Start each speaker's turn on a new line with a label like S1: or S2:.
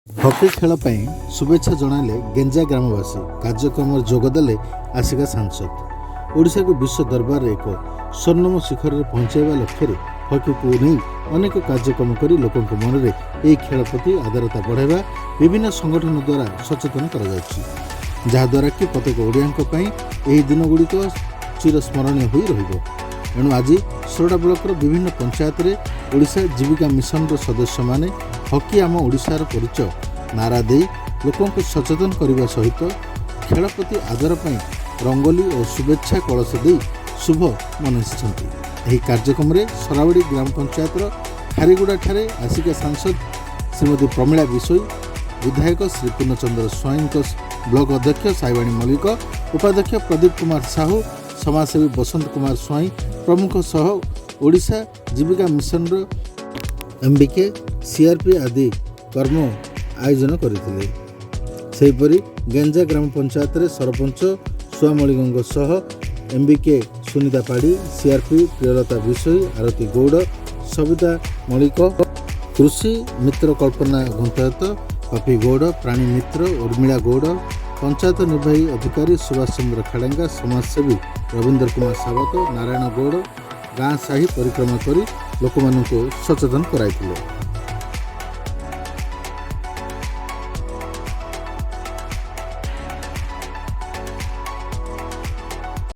S1: Hockey ଖେଳ ପାଇଁ ଶୁଭେଚ୍ଛା ଜଣାଇଲେ ଗେଞ୍ଜା ଗ୍ରାମବାସୀ। କାର୍ଯ୍ୟକ୍ରମରେ ଯୋଗଦେଲେ ଆସିକା ସାଂସଦ। ଓଡ଼ିଶାକୁ ବିଶ୍ୱ ଦରବାରରେ ଏକ ସ୍ୱର୍ଣ୍ଣମ ଶିଖରରେ ପହଞ୍ଚାଇବା ଲକ୍ଷ୍ୟରେ ହକିକୁ ନେଇ ଅନେକ କାର୍ଯ୍ୟକ୍ରମ କରି ଲୋକଙ୍କ ମନରେ ଏହି ଖେଳ ପ୍ରତି ଆଦରତା ବଢ଼ାଇବା ବିଭିନ୍ନ ସଂଗଠନ ଦ୍ୱାରା ସଚେତନ କରାଯାଉଛି, ଯାହାଦ୍ୱାରା କି ପ୍ରତ୍ୟେକ ଓଡ଼ିଆଙ୍କ ପାଇଁ ଏହି ଦିନଗୁଡ଼ିକ ଚିରସ୍ମରଣୀୟ ହୋଇ ରହିବ। ଏଣୁ ଆଜି ସୋରଡ଼ା ବ୍ଲକର ବିଭିନ୍ନ ପଞ୍ଚାୟତରେ ଓଡ଼ିଶା ଜୀବିକା ମିଶନର ସଦସ୍ୟମାନେ "ହକି ଆମ ଓଡ଼ିଶାର ପରିଚୟ" ନାରା ଦେଇ ଲୋକଙ୍କୁ ସଚେତନ କରିବା ସହିତ ଖେଳ ପ୍ରତି ଆଦର ପାଇଁ ରଙ୍ଗୋଲି ଓ ଶୁଭେଚ୍ଛା କଳସ ଦେଇ ଶୁଭ ମନାଇଛନ୍ତି। ଏହି କାର୍ଯ୍ୟକ୍ରମରେ ସରାବଡ଼ି ଗ୍ରାମ ପଞ୍ଚାୟତର ଖାରିଗୁଡ଼ାଠାରେ ଆସିକା ସାଂସଦ ଶ୍ରୀମତୀ ପ୍ରମିଳା ବିଷୋଇ, ବିଧାୟକ ଶ୍ରୀ ପୂର୍ଣ୍ଣଚନ୍ଦ୍ର ସ୍ୱାଇଁଙ୍କ, ବ୍ଲକ ଅଧ୍ୟକ୍ଷ ସାଇବାଣୀ ମଲ୍ଲିକ, ଉପାଧ୍ୟକ୍ଷ ପ୍ରଦୀପ କୁମାର ସାହୁ, ସମାଜସେବୀ ବସନ୍ତ କୁମାର ସ୍ୱାଇଁ ପ୍ରମୁଖ ସହ ଓଡ଼ିଶା ଜୀବିକା ମିଶନର ଏମ୍ବିକେ, ସିଆର୍ପି ଆଦି କର୍ମ ଆୟୋଜନ କରିଥିଲେ। ସେହିପରି ଗେଞ୍ଜା ଗ୍ରାମ ପଞ୍ଚାୟତରେ ସରପଞ୍ଚ ସୁଆ ମଳିକଙ୍କ ସହ ଏମ୍ବିକେ ସୁନିତା ପାଢ଼ୀ, ସିଆର୍ପି ପ୍ରିୟଲତା ବିଷୋଇ, ଆରତୀ ଗୌଡ଼, ସବିତା ମଳିକ, କୃଷି ମିତ୍ର କଳ୍ପନା ଗନ୍ତାୟତ, ପପି ଗୌଡ଼, ପ୍ରାଣୀ ମିତ୍ର ଉର୍ମିଳା ଗୌଡ଼, ପଞ୍ଚାୟତ ନିର୍ବାହୀ ଅଧିକାରୀ ସୁଭାଷ ଚନ୍ଦ୍ର ଖାଡ଼େଙ୍ଗା, ସମାଜସେବୀ ରବୀନ୍ଦ୍ର କୁମାର ସାବତ, ନାରାୟଣ ଗୌଡ଼ ଗାଁ ସାହି ପରିକ୍ରମା କରି ଲୋକମାନଙ୍କୁ ସଚେତନ କରାଇଥିଲେ।